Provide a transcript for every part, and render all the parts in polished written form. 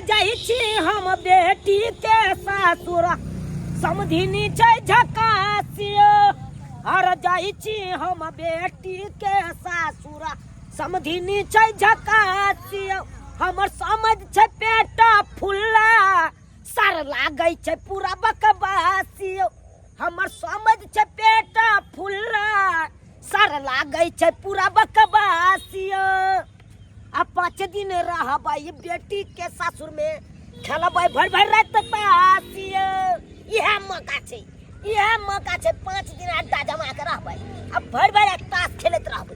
जाइ छी हम बेटी के सासुर, समधिनी छै झकासियो। हर जाइ छी हम बेटी के सासुर, समधिनी छै झकासियो। हमर समझ छै पेट फुल्ला, सर लागै छै पूरा बकवासियो। हमर समझ छै पेट फुल्ला, सर लागै छै पूरा बकवासियो। आ 5 दिन रहबै बेटी के सासुर में, खेलबै भरि भरि राति तासियो। इएह मौका छै, इएह मौका छै, 5 दिन अड्डा जमा के रहबै आ भरि भरि राति ताश खेलैत रहबै।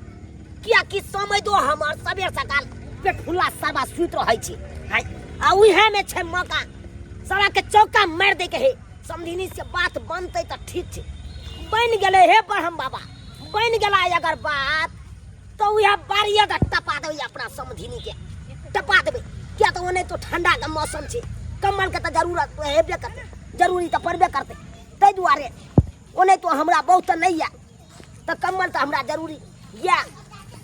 कियाकि समय दो हमर सबेर सकाल पेट फुल्ला सरबा सुति रहै छै। हाय, आ उएह में छै मौका सारा के चौका मारि दै के हे। समधिनी से बात बनतै तऽ ठीक छै, बनि गेलै हे ब्रह्म बाबा, बनि गेला अगर बात तऽ उएह बारिए दऽ टपा देबै अपना समधिनी के, टपा देबै। किया तऽ ओनाहितो ठंडा के मौसम छै, कम्बल के तऽ जरूरत हेबे करतै, जरूरी तऽ पड़बे करतै। ताहि दुआरे ओनाहितो हमरा बहुत तऽ नहि यऽ, तऽ कम्बल तऽ हमरा जरूरी यऽ,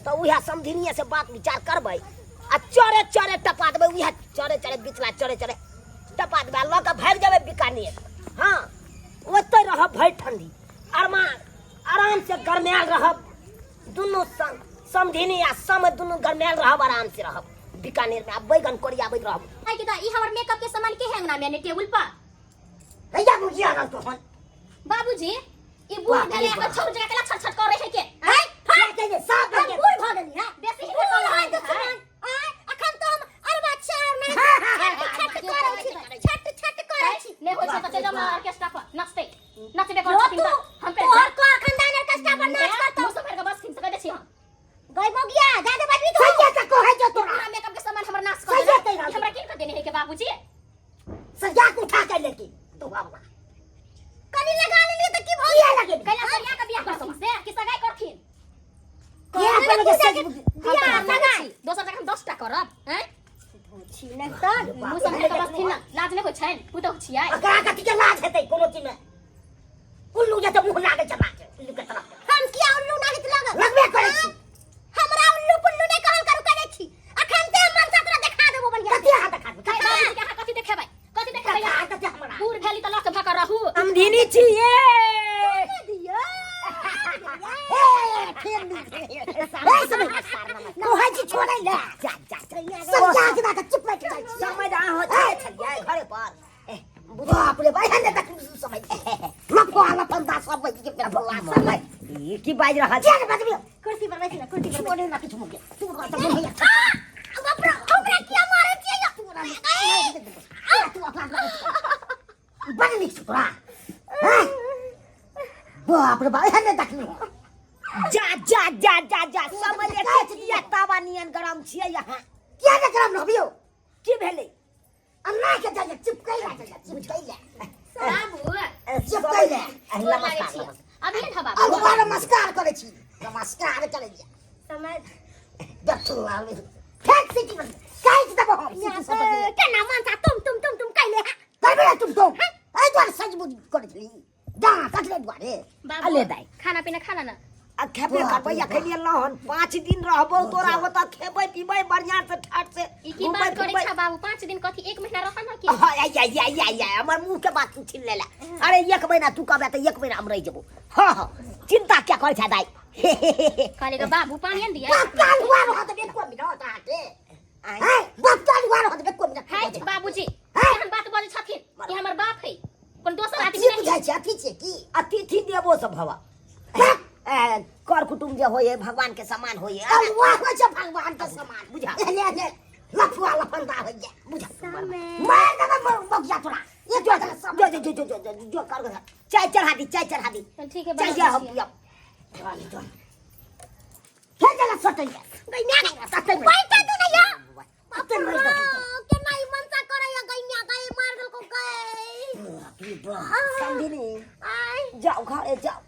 तऽ उएह समधिनिए से बात विचार करबै आ चरे चरे टपा देबै। उएह चरे चरे बिचला चरे चरे टपा देबै, लऽ कऽ भागि जेबै बीकानेर। हँ, ओतहि रहब भरि ठंडी, आराम से गरमायल रहब दुनू संग, समधिनी आ सम दुनू गरमायल रहब, आराम से रहब बीकानेर में। आ बैगन कोरियाबैत रहब। आई के दा ई हमर मेकअप के सामान के हैंगना में ने टेबुल पर भैया मुखिया रहल तो हन बाबूजी ई बूढ़ बाप रे भेलै बाप। एकर छोड़ जगह केला छट छट कर रहे के हैं फाड़ के जे साफ हम के बूढ़ भ गेली हां बेसी ही बूढ़ कर है तो तो सुन आय अखन तो हम अरबा चार ना छट छट करै छी, छट छट करै छी। नै होइ छै त चल जाउ ऑर्केस्ट्रा पर नाचते नाचबे कर छथिन त हम पे तोहर कर खानदान ऑर्केस्ट्रा पर नाच करतो। मुंह से भर के बस थिन से कह दै छी हम। गई मोगिया जादे बजबी तो सही त कहै जो तोरा पूरा मेकअप के सामान हमर नाश कर सही देलक। कहि रहल हमरा किन के देने है के बाबूजी? सजा के उठा के लेके तो बाबा कनी लगा लेलिए त की भ किया लगे कैला सरिया के बियाह करथिन से कि सगाई करथिन? किया पर के सज बियाह सगाई दोसर जगह हम 10 टा करब हैं छी नै त मुंह से भर के बसथिन ना लाज नै होइ छैन पुतहु छियै। एकरा कथी के लाज हेतै कोनो चीज में? उल्लू जते मुंह लागै छै लाज उल्लू के तरफ। हम किया उल्लू नागित लागल? लगबे करै छी। हमरा उल्लू पुल्लू नै कहल करू करै छी। अखन ते मन से तोरा देखा देबो बढ़िया। कथी अहाँ देखा देबो? कथी बाबूजी के अहाँ कथी देखेबै? कथी देखेबै? देखा देतै हमरा। बूढ़ भेली त लक भऽ कऽ रहू। समधिनी छियै। दियो। ए फेर मिल गेलै। ए समय कहै छी छोड़ै ले। जा जा जा। सब जाग ना के चिपक जाइ छी। समझ अहाँ छलियै छलियै घरे पर। बाप रे बाप, एहन देख समय लफवा लफंदा सब बैठ के लफवा समय। ई की बाजि रहल छी? किया ने बजबियौ? कुर्सी पर बैठी ना, कुर्सी पर। छोड़े ना किछु मुके तू तो भैया। बाप रे, हमरा किया मारै छियै यौ? तोरा तू अपना बड़ नीक छौ तोरा। हैं? बाप रे बाप, एहन नहि देखलहुँ। जा जा जा जा जा, समझ के किया तावा नियन गरम छियै यहाँ? किया ने गरम रहबियौ? की भेलै? अन्ना के जाइए चिपकै ला, जाइए चिपकै ला। बाबू चिपकै ला। गोर लागै छी। अभी ने बाबू। अगुआ नमस्कार करै छी, नमस्कार करै छी। समझ देखू आबै फेक सिटी बन काटि देबो हम सिटी सब बदले। केना मनसा तुम तुम तुम तुम कैले हा? करबे ना तुम तुम एहि दुआरे सजबुज करै छली दाँत कटले दुआरे। बाबू अले दाइ। खाना पीना खाना ना। आ खेबे करबै, अखन एलहुँ हन, 5 दिन रहबौ तोरा ओतऽ, खेबै पीबै बढ़िआँ से ठाठ से। ई की घुमबै बात करै फिरबै। छा बाबू? 5 दिन कथी, 1 महीना रह ना की? हाँ, आइ, आइ, आइ, आइ, आइ, हमर मुँह के बात तू छीन लेला। अरे 1 महीना तू कहबे तऽ 1 महीना हम रहि जेबौ। हाँ हाँ, चिंता क्या करै छा दाइ? कहले के बाबू पानी आन दिया। बाप काल हुआ रहत एको मिनट अहाँके। हैं, बाप काल हुआ रहत एको मिनट। है बाबूजी, हैं? केहन बात बजै छथिन? ई हमर बाप है, कोन दोसर आदमी की नहीं। बुझाइ छै अथी छै की? अतिथि देवो सब भव, कर कुटुम्ब जे होइए भगवान के समान होइए। कलुआ होइ छै भगवान के समान। बुझा। एहने एहने लफुआ लफंदा होइए। बुझा। मार देबै बगिया तोरा। ये जो जो जो जो जो जो जो कर कर चाय चढ़ा दी, चाय चढ़ा दी। चल ठीक है, चाय बना हम दै छियै। पियब। फेर चला सटैया। गैया सटै बैठे तू ना या। अते मरि देबै। केना ई मनसा करैया गैया गै मार देलको गै। समधिनी आय जाओ घरे जाओ,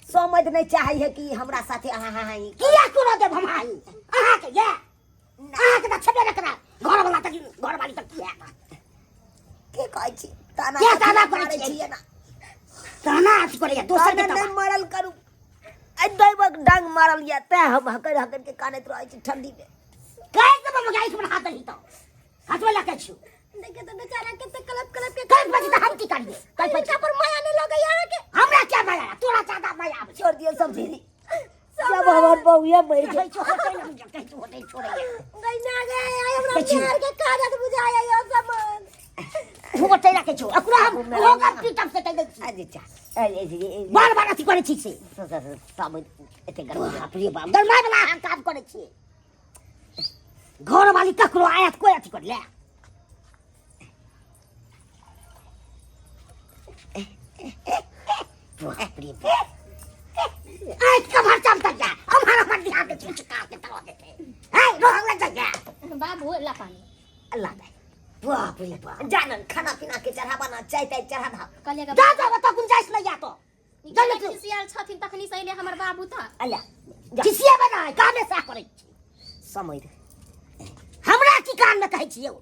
समझ नहीं चाहे है कि हमरा साथे अहाँ हाँ हाँ। किया तोरा देब हम हाई अहाँके? ये अहाँके तऽ छेबे नहि करै घर वाला तक, घर वाली तक की हैत? के कहै छी ताना? के ताना करै मारै छी? छियै ना ताना अथी करैया दोसर के ताना ताना नहि मारल करू, आइ दैवक डांग मारल यऽ तें हम हकरि हकरि के कानैत रहै छी ठंडी में। काटि देबो मगाई पर हाथ दही तऽ हसबै लए के छियौ। मरि जाइ छै होटल हम कहै छी होटल छोड़ै गई ना गई आइ हमरा देखियौ। प्यार के कागज बुझाया यो सामान होटल राखै छौ ओकरा हम ओकर पीटब से कहि दै छी अच्छा बार बार अथी करै छी से सब एते गर्मी बाप रे बाप गरमाय वाला अहाँ काम करै छियै घर वाली ककरो आयत कोई अथी कर ले बाप रे बाप आयत कमर चमक जा हमारा हमर ध्यान दे छुछ काट के तरह देते है रोहन लग जा बाबू ला पानी अल्लाह दे बाप रे बाप जानन खाना पीना के चढ़ावा ना चाय ताय चढ़ा धा कहलिए जा जा बता गुंजाइश नहीं या तो जा ले तू खिसियाल छथिन तखनी से अइले हमर बाबू तऽ अल्लाह जा खिसिया बनाए काने सा करै छी समय दे हमरा की कान में कहै छी यौ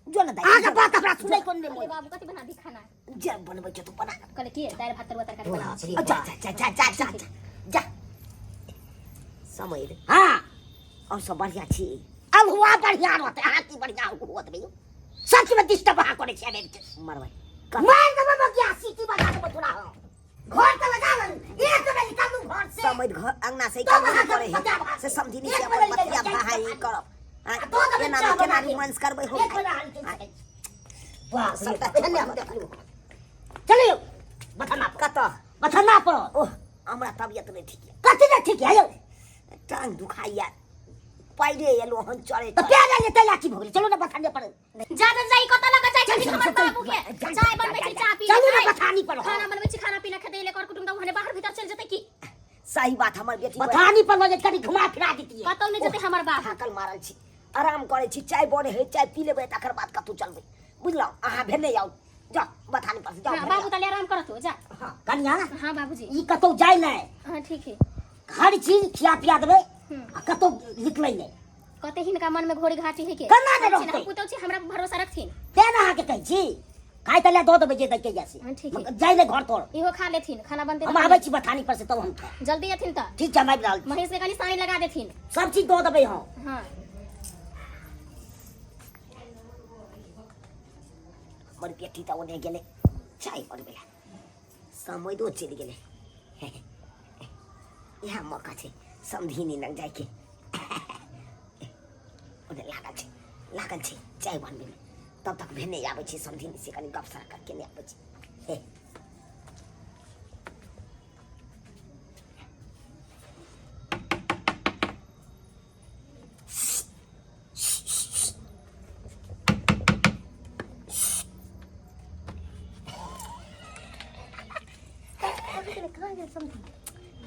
जो ना दाइ अहाँके बात हमरा सुनै कोन नहि कहलिए मोन बाबू कथी बना दी खाना जे बनबै छ तू बना कहलिए की दालि भात तरुआ तरकारी बना बाप रे जा जा जा जा जा जा जा समय दे हाँ और सब बढ़िया छी अल्हुआ बढ़िया रहतै अहाँ की बढ़िया होत नहीं सच में डिस्टर्ब अहाँ करै छी अनेक मरबै मार देबै बगिया सीटी बजा देबै तोरा हम घर तऽ लगा लेलु एक बेर निकालू घर से समय घर अंगना से तो काम अहाँ करे बजाब। है से समझी नहीं एक से अपन बेर बतिया निकल भाई जाए। करब आ दो देबै केना चाह ने केना बना के। रोमांस करबै हो एक बेर अहाँ निकलि सकै छी। बाप रे सबटा बाप, छलै हम देखलू चलियौ बथाना पर कतऽ बथाना पर ओह हमरा तबियत नहि ठीक यऽ कथी नहि ठीक है यौ टांग दुखाइया पैरे एलो हन चढ़े तऽ प्यार आयल तै लाठी भऽ गेलै चलू ने बथाने पर जादा जाई कतऽ लग जाइ चल, छथिन चल, हमर चल, बाबू के चल, चाय बनबै छी चाय पी चलू ने बथानी पर खाना बनबै छी खाना पीना खेतै ले कर कुटुम तऽ ओहने बाहर भीतर चलि जेतै की सही बात हमर बेटी बथानी पर लऽ जाइत कनि घुमा फिरा दितियै कतौ नहि जेतै हमर बाबू थाकल मारल छी आराम करै छी चाय बने है चाय पी लेबै तकर बाद कतौ चलबै बुझलहुँ अहाँ भेने आउ जाउ बथानी पर से जाउ हाँ भेने बाबू आउ। ताले आराम करत हो जा हाँ कनिया हाँ बाबूजी ई कतौ जाय नहि हाँ ठीक है हर चीज खिया पिया देबै आ कतौ निकलै नहि कते हिनका मन में घोड़ी घाटी है के केना नहि रहथिन, रहतै? हम पुतौ छी हमरा पर भरोसा रखथिन तें ने अहाँके कहै छी खाय तऽ लए दऽ देबै जे दैके या से हाँ, ठीक है। मगर जाय नहि घर तोर इहो खा लेथिन खाना बनते हम आबै छी बथानी पर से तब हम खायब जल्दी अथिन तऽ ठीक छै हम आबि रहल छी महेश के कनी सानी लगा देथिन सब चीज दऽ देबै हम हाँ हमर बेटी तऽ ओने गेलै चाय बनबै लए समैदो चलि गेलै इएह मौका छै समधिनी लग जाइके ओने लागल छै लागल छै चाय बनबैमे तब तक भेने आबै छै समधिनी से कनि गप सड़क केने आबै छै हे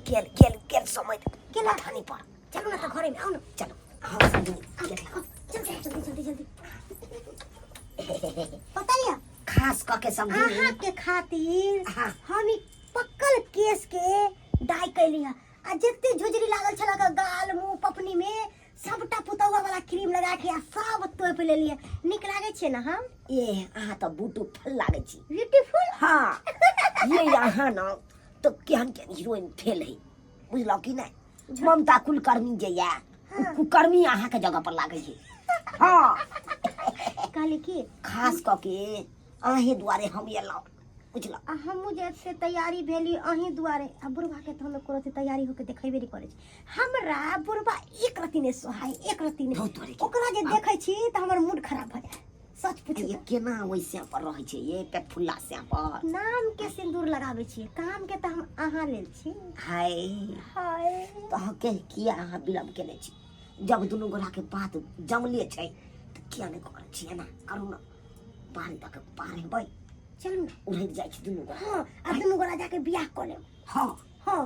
गेल गेल गेल समय केला थानी पर चलू ना तऽ घरे में आउ ना चलो हाँ समझी गेल चल चल जल्दी जल्दी जल्दी पता ये खास कऽ के समझी अहाँ के खातिर हाँ। हम ई पक्कल केस के डाई कैली है आ जते झुझरी लागल छल गाल मुंह पपनी में सबटा पुतौआ वाला क्रीम लगा के आ सब तोप लेलिए नीक लागे छै ना हम ए अहाँ तऽ ब्यूटीफुल लागै छी ब्यूटीफुल हाँ ये यहाँ न तो केहन केहन हीरोइन फेल है बुझलहुँ कि नहि ममता कुलकर्णी जे ये उ कुकर्मी अहाँके जगह पर लागै छै हाँ कहली की खास कऽ के अहीं दुआरे हम एलहुँ बुझलहुँ आ हमहूँ जे से तैयारी भेली अहीं दुआरे आ बुढ़बा के तऽ हम एको रत्ती तैयारी होके देखेबे नहि करै छी हमरा बुढ़बा एक रत्ती नहि सोहाय एक रत्ती नहि बहुत तोरे के। ओकरा जे देखै छी तऽ हमर मूड खराब भऽ जाय सच पूछू ये केना ओहि श्याम पर रहै छै ये पेटफुल्ला श्याम पर नाम के सिंदूर लगाबै छियै काम के तऽ हम अहाँ लेल छी हाय हाय तऽ अहाँके किया अहाँ विलम्ब केने छी जब दुनू गोरा के बात जमले छै तऽ किया नहि करै छी एना करू ने पार दऽ के पार हेबै चलू ने उड़ैत जाइ छै दुनू गोरा हँ आ दुनू गोरा जाके बियाह कऽ लेब हँ हँ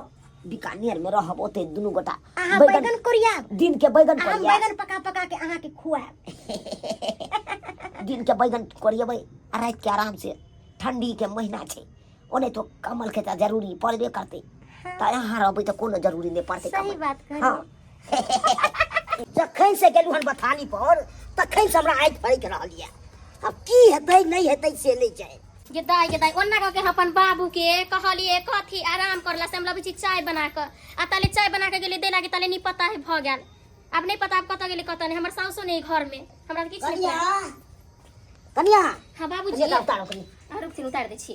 बीकानेर में रहब ओते दुनू गोटा अहाँ बैगन कोरियाब दिन के बैगन आ हम कोरिया बैगन पका पका के अहाँ के खुआब दिन के बैगन कोरिएबै आ राति के आराम से ठंडी के महीना छै ओने तो कमल के तऽ जरूरी पड़बे करतै तऽ यहाँ रहबै तऽ कोनो जरूरी नहि पड़तै सही कमल। बात कहलियै। हँ जखन से गेलहुँ हन बथानी पर तखन से हमरा आँखि फड़कि रहल यऽ आब की हेतै नहि हेतै से नहि जानि गे दाई गे दाई ओन्ना कऽ के हम अपन बाबू के कहलिए कथी आराम करला से हम लबै छी चाय बना कऽ आ ताले चाय बना के गेलिए देला के ताले नहीं पता है भऽ गेल आब नहीं पता आब कतऽ गेलै कतऽ नहीं हमर साउसो नहीं घर में हमरा तऽ किछु नहीं कनिया पता। कनिया हाँ बाबूजी कनिया उतारो कनि हाँ, रुकथिन उतारि दै छी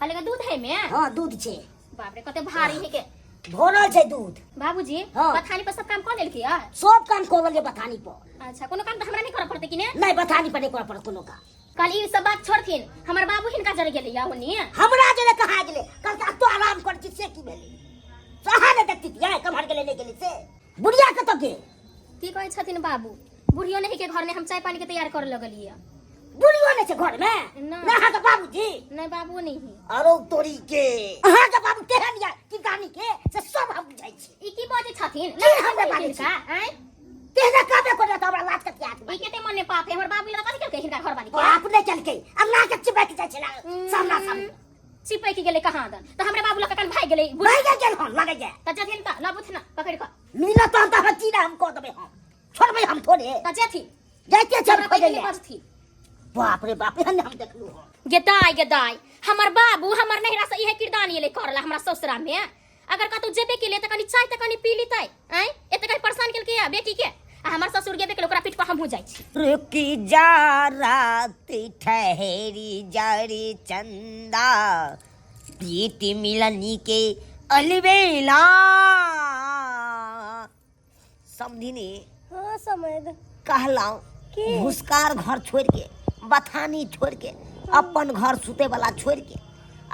कहलिए दूध है में हाँ दूध छै बाप रे कते भारी है के भरल छै दूध। बाबूजी, हाँ। बथानी पर सब काम कऽ लेलकै या? सब काम कऽ लेलियै बथानी पर। अच्छा, कोनो काम तऽ हमरा नहि करऽ पड़तै कि ने? नहि, बथानी पर नहि करऽ पड़त कोनो काम। कल ई सब बात छोड़थिन, हमर बाबू हिनका जरे गेलै या ओनी? हमरा जरे कहाँ गेलै? कल तऽ एतो आराम करै छी से की भेलै? सहा नहि देखती ये कम्हर गेलै नहि गेलै से। बुढ़िया कतऽ गेल? की कहै छथिन बाबू, बुढ़ियो नहीं के घर में, हम चाय पानी के तैयार करे लगलिए। बुढ़ियो नहि छै घर में? ना। ना अहाँके बाबूजी? नहीं, बाबू नहीं है। अरो तोरी के, अहाँके बाबू केहन या किरदानी के से सब हम बुझै छी। ई की बजै छथिन? की हमरा बाजै छी? हिनका, आँय? तेहने कहबे करे तऽ हमरा लाज कथी हाथ ई केते मन में पाप है हमर बाबू लगा, कथी केलकै हिनका घरवाली के? बाप नहि केलकै, अल्लाह के चिपक जाइ छलै सामना सामने। चिपक गेलै कहाँ दन तऽ हमरे बाबू लगा कान भागि गेलै। भागि गेल हन लगै जाय। तऽ जथिन तऽ लबुथ न पकड़ि कऽ। मिलत तहन तऽ हम चीना हम कऽ देबै, हम छोड़बै हम थोड़े। तऽ जेथिन। जाइते छै हमरा खोजै पहिले लए। बजथिन। बाप रे बाप, एहन हम देखलहुँ हन। गे दाय, गे दाय, हमर बाबू हमर नहिरा से इहे किरदानी एलै करला हमरा ससुरा में। अगर कतौ जेबे के लिए तऽ कनी चाय तऽ कनी पी लेतै। आँय, एते कनी परेशान केलकै या बेटी के, आ हमर ससुर गेबे केलै, ओकरा पीठ पर हमहूँ जाइ छी। रुकी जा रात ठहरी जरी चंदा, प्रीति मिलनी के अलबेला। समधिनी। हाँ समझ। कहलहुँ की? भुसकार घर छोड़ के, बथानी छोड़ के, अपन घर सुते वाला छोड़ के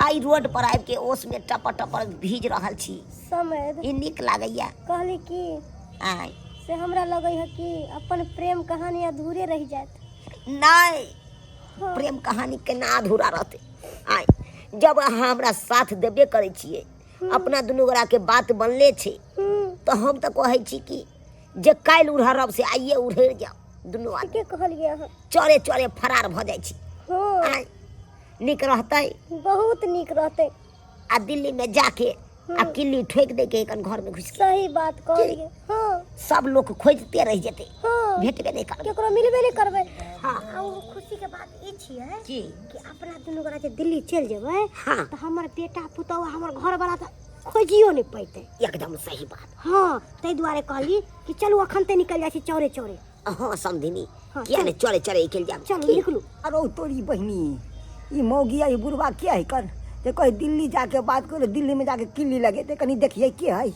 आई रोड पर आबि के ओस में टपर टपर भीज रहल छी। समझ। ई नीक लागैया? कहली की आय। से हमरा लगै है कि अपन प्रेम कहानी अधूरे रहि जायत। नहीं। हाँ। प्रेम कहानी केना अधूरा रहतै? आय, जब अहाँ हमरा साथ देबे करै छियै, अपना दुनू गोरा के बात बनले छै, तऽ हम तऽ कहै छी कि जे काल्हि उड़हरब से आइए उड़हरि जाउ दुनू आदमी। ठीके कहलियै अहाँ। चोरे चोरे फरार भऽ जाइ छी। हाँ। आय, नीक रहतै। बहुत नीक रहतै। आ दिल्ली में जाके आ किल्ली ठोकि दै के एखन घर में घुसि के। सही बात कहलियै। हाँ। सब लोक खोजते रहि जेतै। हाँ। भेटबे नहि करबै। केकरो मिलबे नहि करबै। हाँ। आ ओ खुशी के बात ई छियै की? कि अपना दुनू गोरा जे दिल्ली चलि जेबै हाँ। तऽ हमर बेटा पुतहु आ हमर घरवाला तऽ खोजियो नहि पैतै। एकदम सही बात। हाँ, ताहि दुआरे कहली कि चलू अखन ते निकलि जाइ छी चौरे चौरे। हाँ समधिनी, हाँ, किया चलू। ने चले चले निकलि जायब। चलू। की? निकलू। अरे तोरी बहिनी, ई मौगी आ ई बुढ़वा के है कर जे कहे दिल्ली जाके बात करो, दिल्ली में जाके किल्ली लगेते, कनी देखिए के है।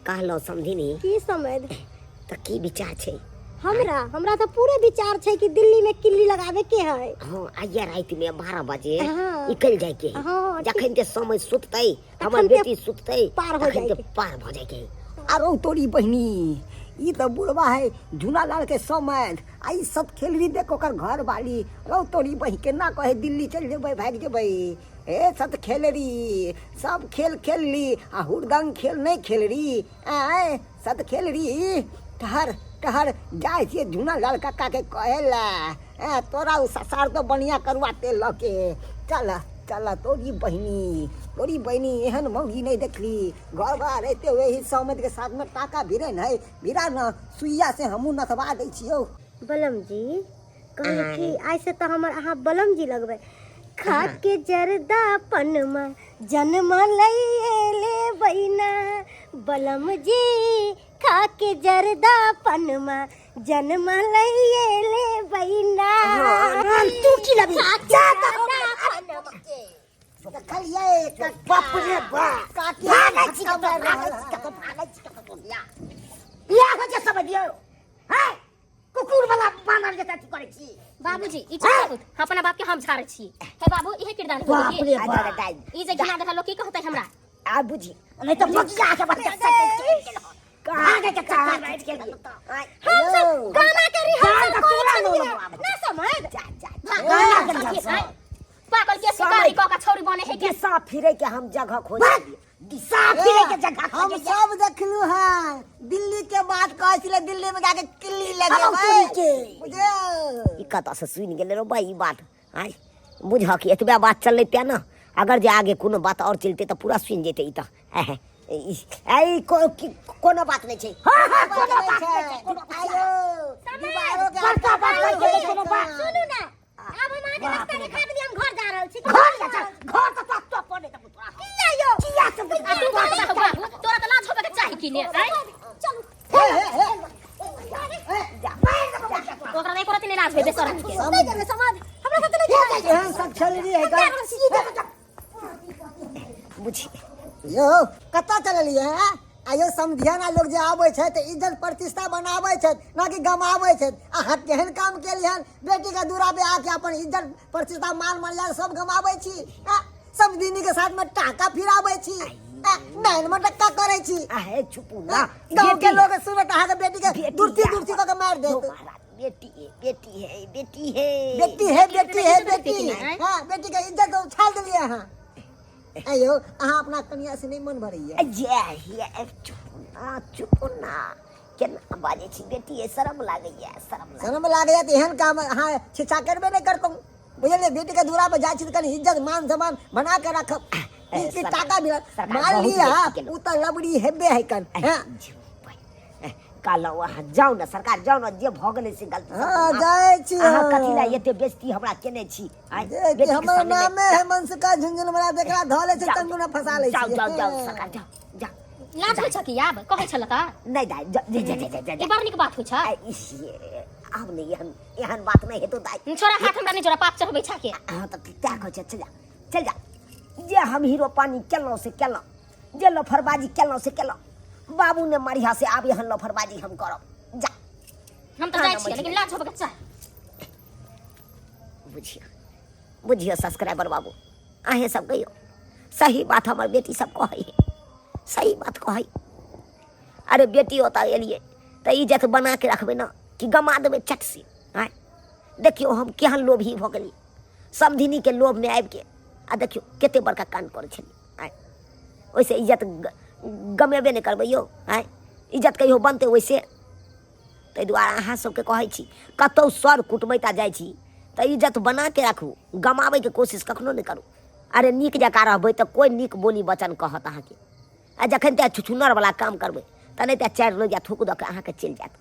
कहलहुँ समधिनी। की समझ? तऽ की विचार छै? हमरा हमरा तऽ पूरे विचार छै कि दिल्ली में किल्ली लगावे के है। हाँ, आइया राति में 12 बजे हाँ। निकल जाय के है। हाँ, ठीक। जखन के समय सुततै, हमर तखन के बेटी सुततै, पार हो तखन के जाय के। पार भऽ जाय के है। अरे तोरी बहिनी, ई तऽ बुढ़वा है झूनालाल के समय आ ई सब खेलरी देख ओकर घर वाली। रौ तोरी बहिन, केना कहे दिल्ली चलि जेबै, भागि जेबै। हे सत खेलरी, सब खेल खेलली आ हुरदंग खेल नहि खेलरी। आँय सत खेलरी, ठहर ठहर, जाइ छियै झूनालाल काका के कहे लए। ए तोरा ओ ससार तो बढ़िया करुआ तेल लऽ के चल चल। तोरी बहिनी, तोरी बहिनी, एहन मौगी नहि देखली। घर बार रहते हुए ही सहमत के साथ में टाका भिड़े नहीं भिड़ा न, सुइया से हमहूँ नथवा दै छियौ। बलम जी, कहली कि आइ से तऽ हमर अहाँ बलम जी लगबै। खा के जरदा पनमा जन्म लइए ले बैना, बलम जी खा के जरदा पनमा जन्म लइए ले बैना। तू की लबी? खा के जा तऽ जरदा पनमा। देखलियै? बाप रे बाप, काकी भागै छी धक्का कतौ, मारि भागै रहल छी है। कतौ, भागै छी कतौ। दुनिया बियाह होइ छै समझियौ है, कुकुर वाला बानर जकाँ अथी करै छी। बाबूजी, ई चीज बहुत अपना बाप के हम झाड़ै छी। हे बाबू, इहे किरदार हो बाप रे बाप, ई जे घिना देखा, लोक की कहतै हमरा? आ बुझी नहि तऽ बगिया के बच्चा सब चलि गेल हन। भागै के चक्कर में आबि गेल हन तऽ। हम सब गाना के रिहर्सल गाना करै तोरा छलियै लोग आबै। ना समझ। जा जा जा, गाना के रिहर्सल। पागल के शिकारी कऽ के छौरी बने है के। दिशा फिरे के हम जगह खोज भाग! दिशा फिरे के जगह हम खोजैया। सब देखलू हन, दिल्ली के बात कहै छलै दिल्ली में जाके किल्ली हम लगेबै। तोरी के। बुझलियै? ई कतऽ से सुनि गेलै रो भाई ई बात? आँय बुझह कि एतबे बात चललै तेँ ने, अगर जे आगे कोनो बात आओर चलतै तऽ पूरा सुनि जेतै ई तऽ। ऐ कोनो बात नहि छै। हाँ हाँ, कोनो बात नहि छै, कोनो बात नहि। आयो दीवारो के बड़का बात कहि देबै, कोनो बात। सुनू ना, आब हम अहाँके रास्ता देखा देली, हम घर जा रहल छी। घर जा चल, घर तऽ तोरा तो पड़े देबौ तोरा। किया यौ? किया सब आ तू कहाँ से बाबू, तोरा तऽ लाज होबे के चाही कि ने? आँय, चलू। ओकरा नहि करत नहि लाज होय बेशरम के। नहि जेबै समाज, हमरा साथे नहि जेबै। एहन सब खेलरी है। बुझी यौ कतऽ चललियै हैं आयो समधियाना लोग जे आबै छै तऽ इज्जत प्रतिष्ठा बनाबै छै ना कि गमाबै छै। अहाँ केहन काम केलियै हन? बेटी के दूरा पे आके अपन इज्जत प्रतिष्ठा मान मर्यादा सब गमाबै छी आ, समधिनी के साथ में टाका फिराबै छी आ, नैन में टक्का करै छी। आहे चुपू ना। गाँव के लोग सुनत अहाँके बेटी के दुर्ती दुर्ती कऽ के मारि देत। महाराज, बेटी है, बेटी है, बेटी है, बेटी है, बेटी है, बेटी बेटी है। हाँ, बेटी के इज्जत उछाल देलियै अहाँ। आयो अहाँ अपना कनिया से नहीं मन भरैया? जे हे, चुप ना, चुप ना, केना बाजै छी? बेटी है, शरम लागैया, शरम लागैया। शरम लागैया तऽ एहन काम अहाँ छिछा करबे नहि करतहुँ, बुझलियै? बेटी के दूरा पर जाइ छी तऽ कनि इज्जत मान सम्मान बना के राखब। ई की टाका मिलत? सरकार मान बहुत लिअ बेटी केलहुँ। ओ तऽ लबड़ी हेबे है कन। हाँ। कहलहुँ अहाँ जाउ ने सरकार, जाउ ने, जे भऽ गेलै से गलती। हाँ, जाइ छी। अहाँ कथी लए एते बेइज्जती हमरा केने छी? आँय, जे कि बेटीके हमर सामने नामे है मनसुखा झुनझुनवाला, जकरा धऽ लै छै जाउ, तंगू ने फंसा लै जाउ छै। जाउ जाउ सरकार, जाउ जाउ। लाज होइ छ कि आब कहै छल तऽ? नहि दाइ, जा जा जा जा जा। ई बड़ नीक बात होइ छ। आइ, इस, ये, आब नहि एहन एहन बात नहि हेतौ दाइ। छोड़ा हाथ, हमरा नहि जोड़ा, पाप चढ़बै छ के। हाँ तऽ तैं कहै छै, चल जा, चल जा। जे हम हीरो पानी केलहुँ से केलहुँ, जे लफरबाजी केलहुँ से केलहुँ, बाबू ने मारिहा से आब एहन लफरबाजी हम करब। जा। हम तऽ जाइ छियै, लेकिन लाज होबके चाही। बुझियो, बुझियो सब्सक्राइबर बाबू, अहें सब कहियो सही बात? हमर बेटी सब कहै है सही बात कहै? अरे बेटी ओतऽ एलियै तऽ इज्जत बना के रखबै ने कि गमा देबै चट से? आँय, देखियौ हम केहन लोभी भऽ गेलियै समधिनीके लोभमे आबिके, आ देखियौ कते बड़का कांड करै छलियै। आँय, ओहिसँ इज्जत गमेबे नहि करबै यौ। आँय, इज्जत कहियो बनतै ओहिसँ? ताहि दुआरे अहाँ सबके कहै छी, कतहु सर कुटमैता जाइ छी तऽ इज्जत बनाके राखू, गमाबैके कोशिश कखनो नहि करू। अरे नीक जकाँ रहबै तऽ कोइ नीक बोली वचन कहत अहाँके, आ जखन तऽ छुछुन्नरवला काम करबै तऽ नहि तऽ चारि लोहिया थूक दऽ कऽ अहाँके चलि जायत।